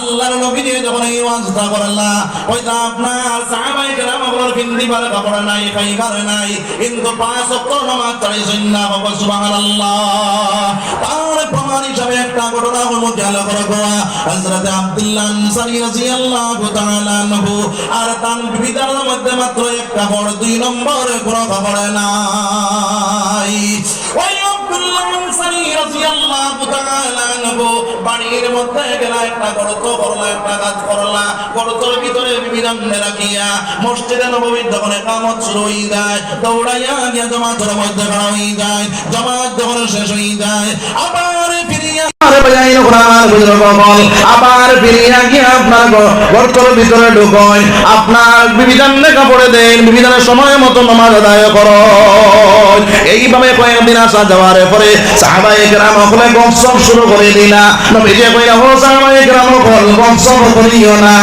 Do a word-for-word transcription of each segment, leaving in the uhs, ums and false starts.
আল্লাহর নবীয়ে যখন এই ওয়াজটা করলা, ওই যে আপনার সাহাবায়ে কেরাম অকলর পিন্দিবার কাপড় নাই, খাইবার নাই, কিন্তু পাঁচ ওয়াক্ত নামাজ ছাড়ি সুন্নাহ। সুবহানাল্লাহ। তার প্রমাণ হিসাবে একটা ঘটনা হলো, খেয়াল করো, হযরত আব্দুল্লাহ আনসারী রাদিয়াল্লাহু তাআলা আনহু আর তান বিবিদানর মধ্যে মাত্র এক কাপড়, দুই নম্বর কোনো কাপড় নাই। ওই আব্দুল্লাহ আনসারী রাদিয়াল্লাহু তাআলা আনহু বাড়ির মধ্যে গেলা, একটা গর্ত করলা, একটা গাত করলা, গর্তর ভিতরে বিবিদান রাখিয়া মসজিদে নববীর যখন একামত শুরু হয়ে যায়, দৌড়াইয়া গিয়া জমাতর মধ্যে খাড়া হয়ে যায়। জমাত যখন শেষ হয়ে যায়, আবার ফিরিয়া, আরে ভাই, এই লোকরা আমার বুজুর্গ অকল, আবার ফিরিয়া গিয়া আপনার গ-, গর্তর ভিতরে ঢুকইন, আপনার বিবিদানরে কাপড় দেইন, বিবিদানর সময় মতো নামাজ আদায় করইন। এইভাবে কয়েকদিন আসা যাওয়ার পরে সাহাবায়ে কেরাম অকলে গপসপ শুরু করি দিলা। নবীজিয়ে কইলা, "ও সাহাবায়ে কেরাম অকল, গপসপ করিও না,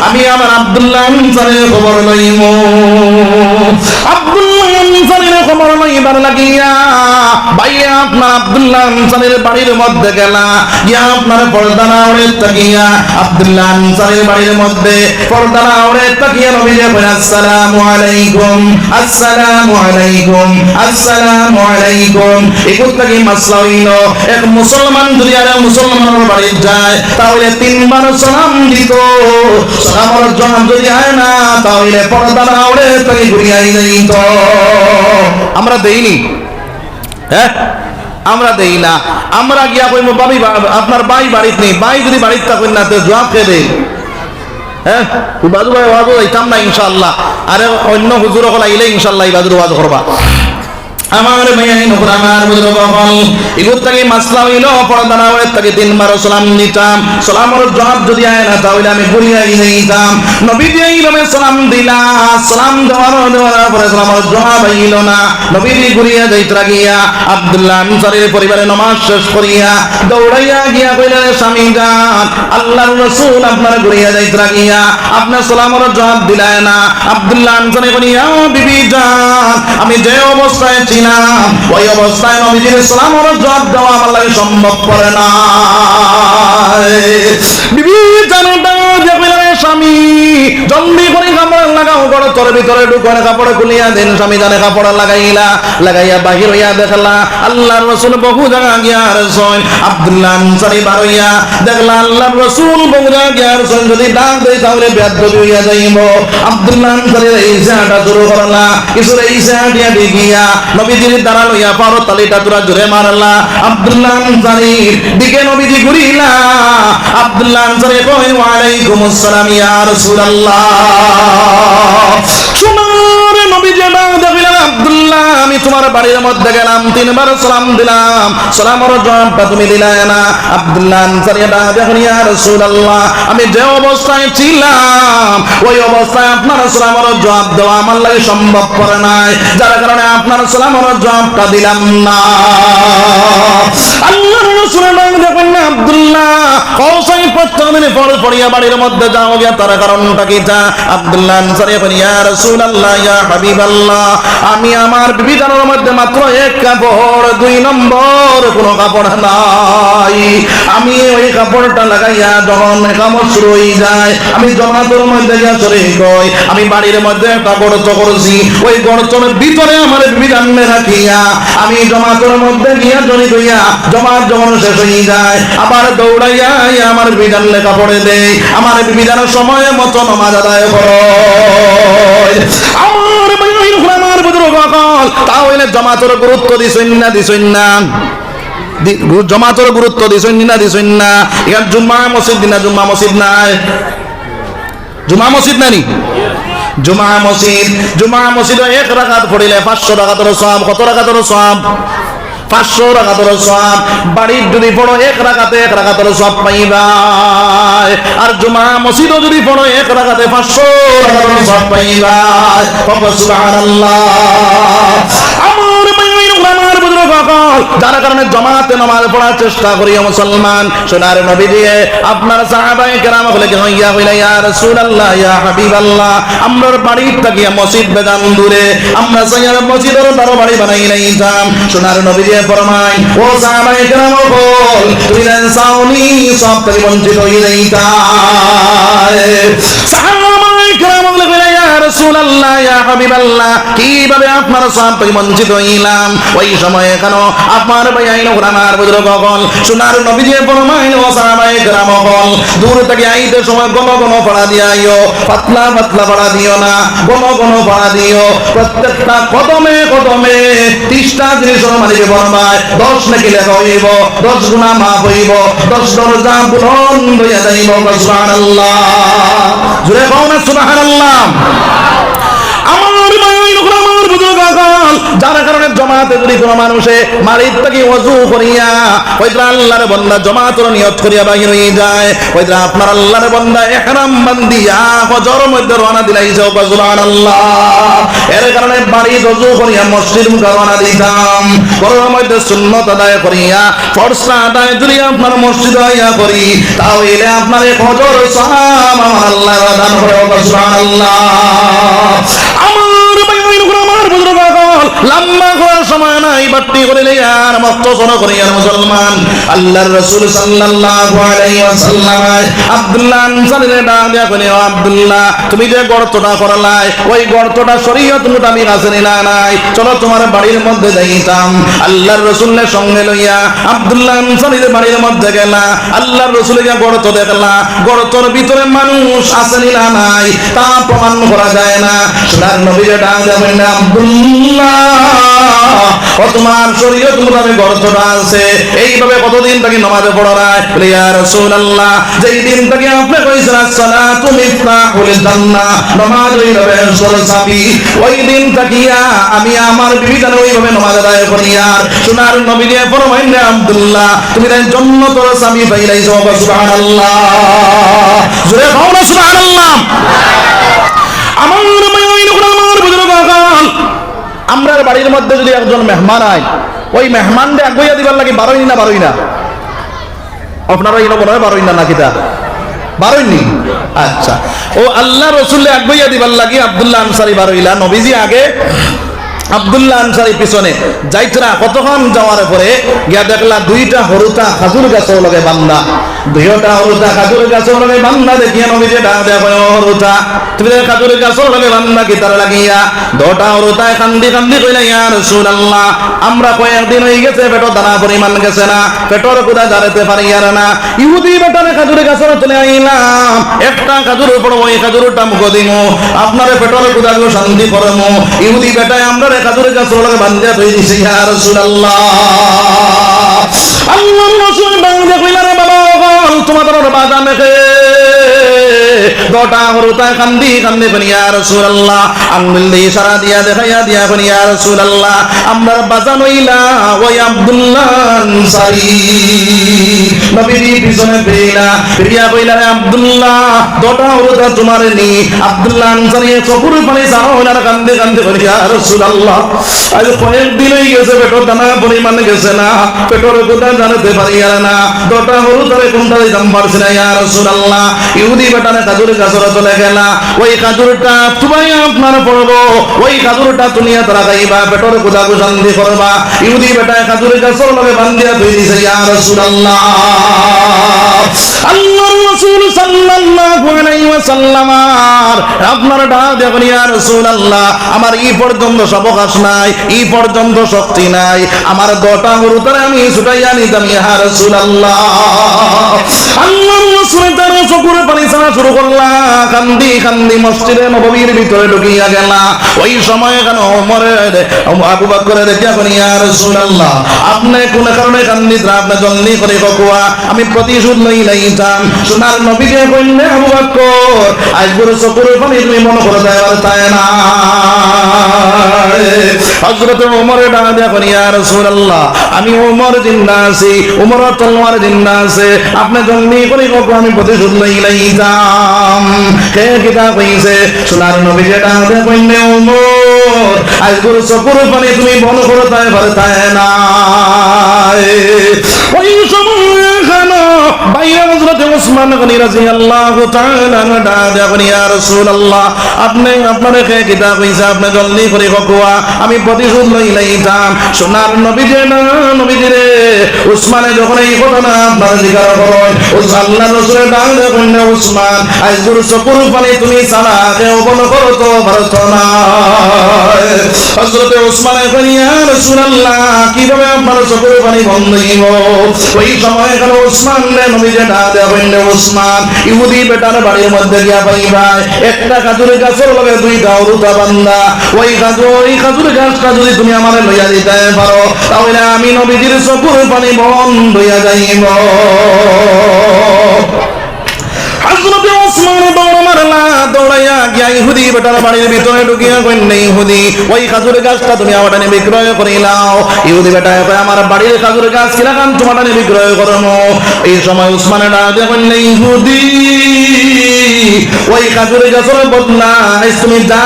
আমি আমার আব্দুল্লাহ আনসারীর খবর লইমু।" আব্দুল্লাহ আনসারীর খবর লইবার লাগিয়া ভাইয়া আপনার আব্দুল্লাহ আনসারীর বাড়ির মধ্যে গেলা, গিয়া আপনার পর্দার আড়ে তাকিয়া আব্দুল্লাহ আনসারীর বাড়ির মধ্যে পর্দার আড়ে তাকিয়া নবীজিয়ে কইলা, "আসসালামু আলাইকুম, আসসালামু আলাইকুম, আসসালামু আলাইকুম।" এগুর থাকি মাসলা অইলো, এক মুসলমান যদি আর এক মুসলমানর বাড়িত যায়, তাহলে তিনবার সালাম দিত। সালামর জবাব যদি আয় না, তাহলে পর্দার আড়ে থাকি ঘুরিয়া যাইত। আমরা দেইনি, হ্যাঁ? আমরা দেই না। আমরা গিয়া কইমু, "ভাবি, বা-, আপনার ভাই বাড়িত নেই।" ভাই যদি বাড়িত থাকইন না, তে জবাব কে দেয়? হ্যাঁ? ও বাজু ভাই, ওয়াজো যাইতাম না ইনশাআল্লাহ। আরে অন্য হুজুর অকল আইলে ইনশাআল্লাহ এই বাজুর ওয়াজ করবা। আমার ভাইয়াইন অকল, আমার বুজুর্গ অকল, এগুর থাকি মাসলা অইলো, পর্দার আড়ে থাকি তিনবার সালাম দিতাম, সালামর জবাব যদি আয় না, তাহলে আমি ঘুরিয়া যাইতাম। নবীজিয়ে এইভাবে সালাম দিলা, সালাম দেওয়ার, দেওয়ার পরে সালামর জবাব আইলো না। নবীজি ঘুরিয়া যাইতরা গিয়া আব্দুল্লাহ আনসারীর পরিবারে নমাজ শেষ করিয়া দৌড়াইয়া গিয়া কইলা, "রে স্বামী যান, আল্লাহর রসুল আপনার ঘুরিয়া যাইতরা গিয়া আপনার সালামর জবাব দিলায় না।" আব্দুল্লাহ আনসারী কইলা, "ইয়া বিবি যান, আমি যে অবস্থায় ছিলাম, ওই অবস্থায় নবীজির সালামর জবাব দেওয়া আমার লাগি সম্ভব করে না।" বিবি জান ডাক দিয়া কইলা, "রে স্বামী, জলদি করি কাপড় লাগাও, গর্তর ভিতরে ঢুকো, কাপড় খুলিয়া দেইন।" স্বামী জানে কাপড় লাগাইলা, লাগাইয়া বাহির অইয়া দেখলা, আল্লাহর রসুল বহু জাগা গিয়া রইছইন। আব্দুল্লাহ আনসারী বার অইয়া দেখলা, আল্লাহর রসুল বহু জাগা গিয়া রইছইন, যদি ডাক দেই তাহলে বেয়াদবি অইয়া যাইবো। আব্দুল্লাহ আনসারী রেইসে হাঁটা শুরু করলা, কিছু রেইসে হাঁটিয়া গিয়া নবীজির দ্বারা লইয়া পাওর তালিটা তুরা জোরে মারলা। আব্দুল্লাহ আনসারীর দিকে নবীজি ঘুরিলা। আব্দুল্লাহ আনসারী কইন, "ওয়ালাইকুম আসসালাম ইয়া রাসূলুল্লাহ।" সোনার নবীজি ডাক দিয়া কইলা, "আব্দুল্লাহ, আমি তোমার বাড়ির মধ্যে গেলাম, তিনবার সালাম দিলাম, সালামর জবাবটা তুমি দিলায় না।" আব্দুল্লাহ আনসারী ডাক দিয়া কইন, "ইয়া রাসূলুল্লাহ, আমি যে অবস্থায় ছিলাম, ওই অবস্থায় আপনার সালামর জবাব দেওয়া আমার লাগি সম্ভব করে নাই, যার কারণে আপনার সালামর জবাবটা দিলাম না।" আল্লাহর রসুল ডাক দিয়া কইন, "আব্দুল্লাহ, কও চাই প্রত্যেক দিন পর পড়িয়া বাড়ির মধ্যে যাও গিয়া, তার কারণটা কিতা?" আব্দুল্লাহ আনসারী কইন, "ইয়া রাসূলুল্লাহ, ইয়া হাবিবাল্লাহ, আমি আমার বিবিদানর মধ্যে মাত্র এক কাপড়, দুই নম্বর কোনো কাপড় নাই। আমি ওই কাপড়টা লাগাইয়া যখন একামত শুরু হয়ে যায়, আমি জমাতর মধ্যে গিয়া শরিক হই, আমি বাড়ির মধ্যে একটা গর্ত করছি, ওই গর্তর ভিতরে আমার বিবিদানরে রাখিয়া আমি জমাতর মধ্যে গিয়া শরিক হইয়া জমাত যখন শেষ হয়ে যায়, আবার দৌড়াইয়া আইয়া আমার বিবিদানরে কাপড় দেই, আমার বিবিদানর সময় মতো নামাজ আদায় করো।" আমার ভাই, আমার বুজুর্গ অকল, তা অইলে জমাতর গুরুত্ব দিছইন না, দিছইন না? দি-, গু-, জমাতর গুরুত্ব দিছইন না, দিছইন না? ইখান জুম্মা মসজিদ দি না, জুম্মা মসজিদ নায়? জুমা মসজিদ নানি? জুমা মসজিদ, জুমা মসজিদো এক রাকাত পড়িলে পাঁচশো রাকাতর সওয়াব। কত রাকাতর সওয়াব? পাঁচশো রাকাতর সওয়াব। বাড়িত যদি পড়ো এক রাকাতে এক রাকাতর সওয়াব পাইবায়, আর জুমা মসজিদো যদি পড়ো এক রাকাতে পাঁচশো রাকাতর সওয়াব পাইবায়। কও সুবহানাল্লাহ। আমার ভাই, আমার বুজুর্গ অকল, যার কারণে জমাতে নামাজ পড়ার চেষ্টা করিও মুসলমান। সোনার নবীজি, আপনার সাহাবায়ে কেরাম অকলে কেন ইয়া কইলা, "ইয়া রাসূলুল্লাহ, ইয়া হাবিবাল্লাহ, আমরার বাড়ি থাকিয়া মসজিদ বেজান দূরে, আমরা চাইয়ার মসজিদর বারো বাড়ি বানাইলাইতাম।" সোনার নবীজি ফরমাইন, "ও সাহাবায়ে কেরাম অকল, তুমি যেন চাওনি, সওয়াব থাকি বঞ্চিত অইযাইতায়।" সাহাবায়ে কেরাম অকলে কইলা, "ইয়া রাসূলুল্লাহ, ইয়া হাবিবাল্লাহ, কিভাবে আপনার সওয়াব থাকি বঞ্চিত অইলাম?" ওই সময় কেন আপনার ভাইয়াইন অকল, আমার বুজুর্গ অকল, সোনার নবীজি ফরমাইন, "ও সাহাবায়ে কেরাম অকল, দূর থাকি আইতে সময় ঘন ঘন ফাড়া দিয়া আইও, পাতলা পাতলা ফাড়া দিও না, ঘন ঘন ফাড়া দিও। প্রত্যেকটা কদমে কদমে তিরিশটা জিনিসর মালিকে বনবায়, দশ নেকি লেখা অইবো, দশ গুনা মাফ অইবো, দশ দরজা বুলন্দ অইয়া যাইবো।" সুবহানাল্লাহ। জোরে কও না সুবহানাল্লাহ। আমার ভাইয়াইন অকল, আমার বুজুর্গ অকল, যার কারণে জমাতে যদি কোনো মানুষে বাড়ির থাকি ওযু করিয়া, কইতরা আল্লাহর বান্দা জমাতর নিয়ত করিয়া বাহির অইযায়, কইতরা আপনার আল্লাহর বান্দা এহরাম বান্ধিয়া হজর মধ্যে রওনা দিলাইছে, কও সুবহানাল্লাহ। এর কারণে বাড়িত ওযু করিয়া মসজিদ মুখা রওনা দিতাম, ঘরর মধ্যে সুন্নত আদায় করিয়া, ফরজটা আদায় যদি আপনার মসজিদ আইয়া করি, তাহলে আপনার এক হজর সওয়াব আমার আল্লাহ দান করে, কও সুবহানাল্লাহ। আমার ভাইয়াইন অকল, আমার বুজুর্গ অকল, লম্বা করার সময় নাই, বাট্টি করিলে আর মখতসর করিয়ার মুসলমান। আল্লাহর রাসূল সাল্লাল্লাহু আলাইহি ওয়াসাল্লাম আব্দুল্লাহ আনসারীরে ডাক দিয়া কইন, "ও আব্দুল্লাহ, তুমি যে গর্তটা করলায়, ওই গর্তটা শরীয়ত মোতাবিক আছে নি না নাই? চলো তোমার বাড়ির মধ্যে যাইতাম।" আল্লাহর রাসূলরে সঙ্গে লইয়া আব্দুল্লাহ আনসারীর বাড়ির মধ্যে গেলা। আল্লাহর রাসূলে গিয়া গর্ত দেখলা, গর্তর ভিতরে মানুষ আছে নি না নাই, তা প্রমাণ করা যায় না। সোনার নবীরে ডাক দিয়া বললেন, "আব্দুল্লাহ, ও তোমার শরীয়ত মোতাবেক গর্তটা আছে, এইভাবে কতদিন থাকি নমাজ পড়রায়?" বলে, "ইয়া রাসূলুল্লাহ, যেই দিন থাকি আপনে কইছেন, 'আসসালাতু মিফতাহুল জান্নাহ', নমাজ অইলো বেহেশতর চাবি, ওই দিন থাকিয়া আমি আমার বিবি জানে ওইভাবে নমাজ আদায় করিয়ার।" সোনার নবীজি ফরমাইন, "রে আব্দুল্লাহ, তুমি তাই জন্নতর চাবি পাইলাইছো।" সুবহানাল্লাহ। জোরে কও না সুবহানাল্লাহ। আমার ভাইয়াইন অকল, আমার বুজুর্গ অকল, আমরার বাড়ির মধ্যে যদি একজন মেহমান আয়, ওই মেহমানরে আগুয়াইয়া দিবার লাগি বারোই না, বারোই না? আপনারা ইনো মনে হয় বারোই না, না কিতা? বারোই নি? আচ্ছা। ও আল্লাহর রাসূলরে আগুয়াইয়া দিবার লাগি আব্দুল্লাহ আনসারী বারোইলা, নবীজি আগে, আব্দুল্লাহ আনসারী পিছনে। যাইতরা কতক্ষণ যাওয়ার পরে গিয়া দেখলা দুইটা হুরুতা খাজুর গাছর লগে বান্ধা। দুইটা হুরুতা খাজুর গাছর লগে বান্ধা দেখিয়া নবীজি ডাক দিয়া কয়, "ও হুরুতা, তুমি যে খাজুর গাছর লগে বান্ধা কিতার লাগিয়া?" দুইটা হুরুতায় কান্দি কান্দি কইলা, "ইয়া রাসূলুল্লাহ, আমরা কয়েকদিন অইগেছে, পেটো দানা পরিমাণ গেছে না, পেটর ক্ষুধা জারতে পারিয়ার না। ইহুদি বেটারে খাজুর গাছর তলে আইলাম, একটা খাজুর পড়বো, ওই খাজুরটা মুখো দিমু, আপনারে পেটর ক্ষুধাগু শান্তি করমু।" ইহুদি বেটায় আমরারে খাজুর গাছর লগে বান্ধিয়া থই দিছে, ইয়া রাসূলুল্লাহ। আল্লাহর রাসূল ডাক দিয়া কইলা, "রে বাবা, অকল তোমাদের বাজান কে?" দুইটা হুরুতায় কান্দি কান্দি কইন, "ইয়া রাসূলুল্লাহ।" আঙ্গুল দিয়া ইশারা দিয়া দেখাইয়া দিয়া কইন, "ইয়া রাসূলুল্লাহ, আমরার বাজান অইলা ওই আব্দুল্লাহ আনসারী।" নবীজি পিছনে ফিরিলা, ফিরিয়া কইলা, "রে আব্দুল্লাহ, দুইটা হুরুতা তোমার নি?" আব্দুল্লাহ আনসারী চকুর পানি ছাড়া অইলা না, কান্দি কান্দি কইন, "ইয়া রাসূলুল্লাহ, আজ কয়েকদিন অইগেছে, পেটর দানা পরিমাণ গেছে না, পেটর ক্ষুধা জারতে পারিয়ার না, দুইটা হুরুতারে কুনটা দিতাম পারছি না, ইয়া রাসূলুল্লাহ।" ইহুদি বেটারে খাজুর গাছর তলে গেলা, ওই খাজুরটা তুমাই আপনার পড়বো, ওই খাজুরটা তুলিয়া তারা খাইবা, পেটর ক্ষুধাগু শান্তি করবা। ইহুদি বেটায় খাজুর গাছর লগে বান্ধিয়া থই দিছে, ইয়া রাসূলুল্লাহ। আল্লাহর রাসূল সাল্লাল্লাহু আলাইহি ওয়াসাল্লাম আর আপনার ডাক দিয়া কইন, "ইয়া রাসূলুল্লাহ, আমার ই পর্যন্ত সাবকাশ নাই, ই পর্যন্ত শক্তি নাই, আমার দুইটা হুরুতারে আমি ছুটাইয়া নিতাম, ইয়া রাসূলুল্লাহ।" আল্লাহর রাসূলে তার চকুর পানি ছাড়া শুরু করলা, কান্দি কান্দি মসজিদে নববীর ভিতরে ঢুকিয়া গেলা। ওই সময় কেন ওমরে, আবু বকরে দেখিয়া কইন, "ইয়া রাসূলুল্লাহ, আপনে কুন কারণে কান্দিতরা? আপনে জলদি করি কউক্কা।" আমি প্রতিশোধ লইলাইতাম। সোনার নবীজি কইন, "রে আবু বকর, আইজকুর চকুর পানি তুমি মনো করতায় পারতায় না।" হযরত ওমরে ডাক দিয়া কইন, "ইয়া রাসূলুল্লাহ, আমি ওমর জিন্দা আছি, ওমরর তলোয়ার জিন্দা আছে, আপনে জলদি করি কউক্কা, আমি প্রতিশোধ লইলাইতাম।" হে কিতা কইছে? সোনার নবীজি ডাক দিয়া কইন, "রে ওমর, আইজকুর চকুর পানি তুমি বন্ধ করতায় পারতায় নায়। ওই সময় এখানো বাইরে হযরতে উসমান গনি রাদিয়াল্লাহু তাআলা আনহু ডাক দিয়া কইন, "ইয়া রাসূলুল্লাহ, আপনে, আপনারে কে কিতা কইছে, আপনে জলদি করি কউক্কা, আমি প্রতিশোধ লইলাইতাম।" সোনার নবীজি না, নবীজি রে, উসমানে যখন এই ঘটনা আপনারে জিকার করইন, উস-, আল্লার রসুলে ডাক দিয়া কইন, "উসমান, আইজকুর চকুর পানি তুমি ছাড়া কেউ বন্ধ করতো পারতো নায়।" হযরতে উসমানে কইন, "ইয়া রাসূলুল্লাহ, কিভাবে আপনার চকুর পানি বন্ধ অইবো?" ওই সময় এখানো উসমানরে নবীজি ডাক দিয়া কইন, "উসমান, ইহুদি বেটার বাড়ির মধ্যে গিয়া পাইবায় একটা খাজুর গাছর লগে দুইটা অরুতা বান্ধা। ওই খাজুর, ওই খাজুর গাছটা যদি তুমি আমারে লইয়া দিতায় পারো, তাইলে আমি নবীজির চকুর পানি বন্ধ অইয়া যাইবো।" হযরতে উসমানে দৌড় মারলা, দৌড়াইয়া গিয়া ইহুদি বেটার বাড়ির ভিতরে ঢুকিয়া কইন, "ইহুদি, ওই খাজুর গাছটা তুমি আমার টানে বিক্রয় করিলাও।" ইহুদি বেটায় কয়, "আমার বাড়ির খাজুর গাছ কিলাখান তুমার টানে বিক্রয় করমু?" এই সময় উসমানে ডাক দিয়া কইন, "ইহুদি, ওই খাজুর গাছর বদলা আইজ তুমি যা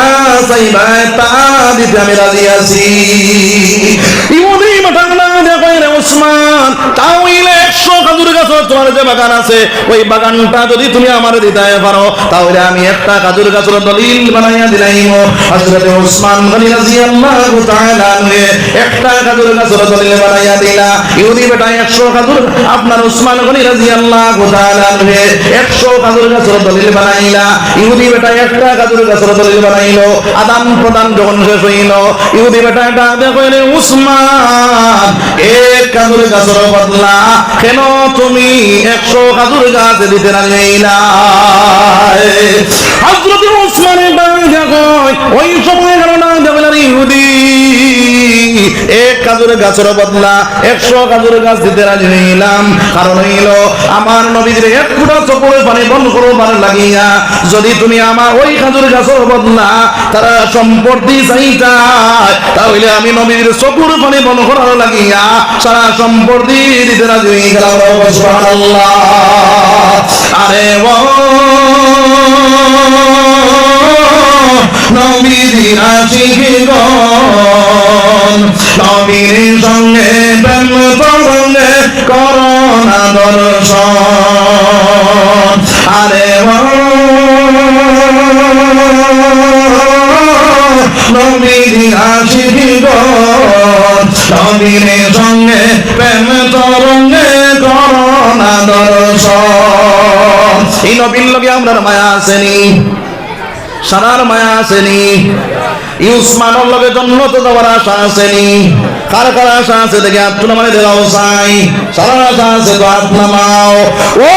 চাইবায় তা দিতে আমি রাজি আছি।" ইহুদি বেটায় ডাক দিয়া কয়, "রে উসমান, তা অইলে একশো খাজুর গাছর তুমার যে বাগান আছে, ওই বাগানটা যদি তুমি আমারে দিতায় পারো, তাইলে আমি একটা খাজুর গাছর দলিল বানাইয়া দিলাইমু।" হযরতে উসমান গনি রাদিয়াল্লাহু তাআলা আনহু একটা খাজুর গাছর দলিল বানাইয়া দিলা। ইহুদি বেটায় একশো খাজুর, আপনার উসমান গনি রাদিয়াল্লাহু তাআলা আনহু একশো খাজুর গাছর দলিল বানাইলা। ইহুদি বেটায় একটা খাজুর গাছর দলিল বানাইলো। আদান প্রদান যখন শেষ অইলো, ইহুদি বেটায় ডাক দিয়া কয়, "রে উসমান, এক খাজুর গাছর বদলা কেনে তুমি একশো খাজুর গাছ দিতে রাজি অইলায়?" হযরতে উসমানে ডাক দিয়া কয়, ওই সময় এখানো ডাক দিয়া কইলা, "রে ইহুদি, এক খাজুর গাছর বদলা একশো খাজুর গাছ দিতে রাজি অইলাম। কারণ অইলো, আমার নবীজির এক ফুটা চকুর পানি বন্ধ করবার লাগিয়া যদি তুমি আমার ওই খাজুর গাছর বদলা তারা সম্পত্তি চাইতায়, তাইলে আমি নবীজির চকুর পানি বন্ধ করার লাগিয়া সারা সম্পত্তি দিতে রাজি অই গেলাম।" সুবহানাল্লাহ। আরে ও নবীর আশিকগণ, নবীর সঙ্গে প্রেম তরঙ্গে করো না দর্শন। আরে ও নবীর আশিকগণ, নবীর সঙ্গে প্রেম তরঙ্গে করো না দর্শন। এই নবীর লগে আমরার মায়া আছে নি? সারার মায়া আছে নি? ই উসমানর লগে জন্নতো যাওয়ার আশা আছে নি? কার কার আশা আছে দেখি আত তুলা মারি দেখাও চাই। সারার আশা আছে তো আত নামাও। ও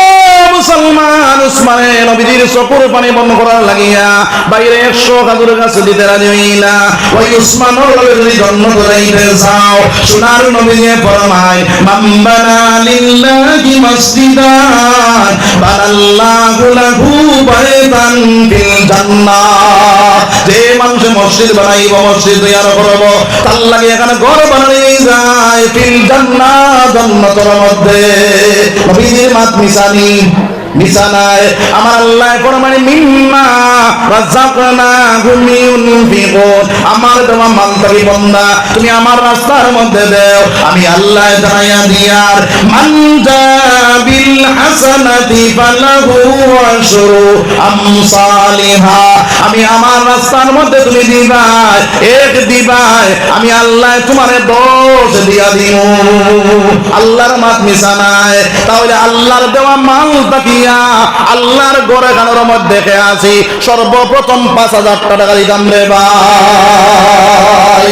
মুসলমান, উসমানে নবীজির চকুর পানি বন্ধ করার লাগিয়া বাইরে একশো খাজুর গাছ দিতে রাজি অইলা। ওই উসমানর লগে যদি জন্নতো যাইতে চাও, সোনার নবীজিয়ে ফরমায়, "মান বানা লিল্লাহি মসজিদান বানাল্লাহু লাহু বাইতান ফিল জান্নাহ।" যে মানষে মসজিদ বানাইবো, মসজিদ তৈয়ার করবো, তার লাগি একখান ঘর বানানি যায় ফিল জান্নাহ, জন্নতর মধ্যে। নবীজির মাত মিছা নি? মিছা নায়। আমার আল্লায় ফরমাইন, "মিম্মা রাযাকনাহুম ইউনফিকুন।" আমার দেওয়া মাল থাকি বন্দা, তুমি আমার রাস্তার মধ্যে দেও। আমি আল্লায় জানাইয়া দিয়ার, "মান জা বিল হাসানাতি ফালাহু আশরু আমসালিহা।" আমি আমার রাস্তার মধ্যে তুমি দিবায়, এক দিবায়, আমি আল্লায় তুমারে দশ দিয়া দিমু। আল্লার মাত মিছা নায়। তাইলে আল্লার দেওয়া মাল থাকিয়া আল্লার ঘর এখানর মধ্যে কে আছি, সর্বপ্রথম পাঁচ হাজার টাকা দিতাম রে ভাই।